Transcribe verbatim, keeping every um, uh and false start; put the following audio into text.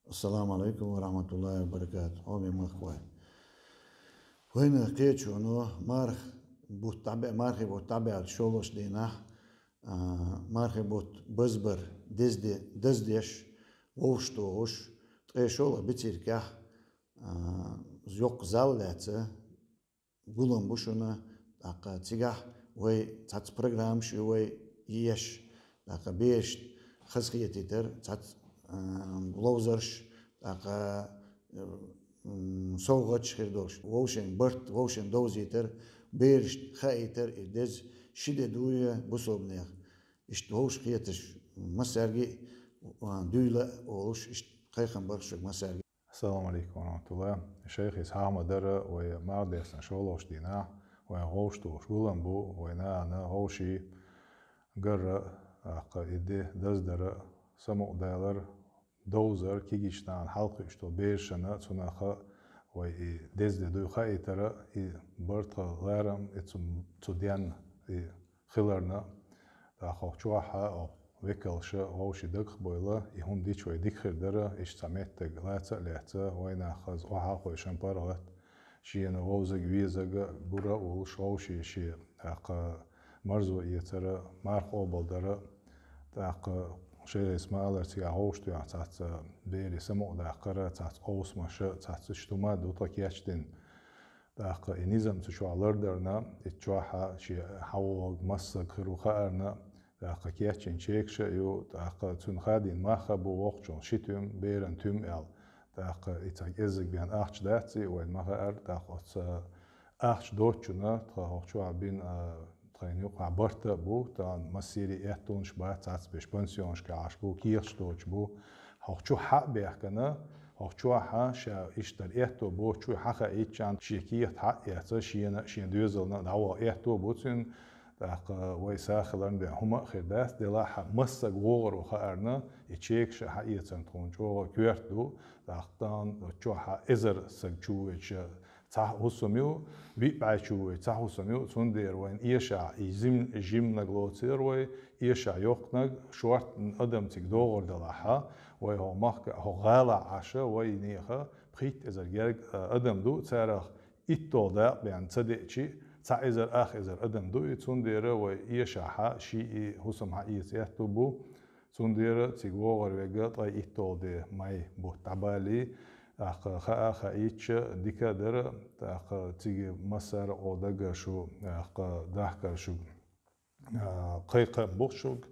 Ассаламу алейкум ва рахматуллахи ва баракатух. Хьоме махкой. Вайна кхечуно марх бутт дӀабе-, мархи бутт дӀабеача шолош дийнахь, а, мархи бутт базбар дезде-, даздеш, вовш тохуш, ткъе шолгӀа бициркахь, а, йоккха зал лаьца, гулам бу шуна, тӀаккха цигахь вай цхьацца программаш ю вай еш, тӀаккха берашта хазахетийтар, цхьацца, а, ловзарш, тӀаккха, м, совгӀаташ хир долуш, вовшийн барт, вовшийн довзийтар, берашта хаийтар, и деза ши де дуй бусалбанех. Иштта вовшахкхеташ массаьрга а, а, дуйла а олуш, иштта кхайкхам бара шуьга массаьрга. Ассаламу алейкум ва рахматуллах. Шайх, иза хьахма дара вай мархдесна шолгӀачу дийнахь, вайн гӀовш тухуш гулам бу, вайн нана гӀовший гарра, тӀаккха и де даздара, самукъадалар, довзар, кегийчу нахана хьалакхуьуш долу берашна, цунах вай и дезде дуй хаийтара, и барт, тхан ларам, и цу, цу денна и хиларна, тӀаккха хӀокху чохь а векалша вовшийн дагах а бевлла, и хӀума дича вай дика хир дара, иштта цхьа меттиг лаца а лаьцна, вайнах хаза охьа а хойшина паргӀат, шена вовзаг-везаг а гура а волуш, вовшийн шен, тӀаккха марзо эцара, марха къобалдара, тӀаккха шайгӀа ма-аллара цигахь гӀовш тоьхна цхьацца берийн самукъадаккхара, цхьацца къовсамаша, цхьацца иштта хӀума а ду тхан кечдина. ТӀаккха и низам цу чохь лардарна, и чохь а шен хьавогӀург массаг хир ву хаарна, тӀаккха кечйина чекаш а ю, тӀаккха цуьнан хадийна мах а бу воккхачунна ши туьма, берана туьма аьлла. ТӀаккха и цхьа кӀеззиг бен ахча дац и, вайна ма хаьара, тӀаккха оцу ахча доцучунна тхан хӀокху чохь бина, а, тхайна юкъахь барт а бу, тахана массеран а аьттонаш бац, цхьацберш пансионашкахь Ӏаш бу, кехаташ доцуш бу. ХӀокху чу хьа а баьхкина, хӀокху чохь а ша иштта дар аьтто боцуш ву хьахаийтча, шен кехат хьа а эцна, шена а, шен доьзална а дӀаваха аьтто а бу цуьнан, тӀаккха вай сагӀа хиларна бен хӀума а хир дац, делахь а массаг вогӀур ву хаарна, и чекаш а хьаэцарна тхуна чӀогӀа коьрта ду, тӀаккха тахана чохь а эзар саг чу воьдуш, цхьа хӀусам ю, биъ бӀе чу воьдуш цхьа хӀусам ю, цундела вайна эшахь и зим-, жиманиг лоцур вай, эшахь йоккханиг, шортта адам цига догӀур далахь, вай хӀокху махка, хӀокху гӀалахь Ӏаш, вайнеха пхийтта эзар герга, а, адам ду, царах итталгӀа дакъа бен ца деъча, цхьа эзар, ах эзар адам ду и, цундела вай эшахь ши и хӀусам хьаэца аьтто бу. Цундела цига вогӀур верг ткъе итталгӀа де май бутт дӀабаллалц, тӀаккха хаа а хаийтча, дика а дара, тӀаккха цига массара а гӀо дагара шу, тӀаккха дахкара шу, а, кхайкхам бу шуьга,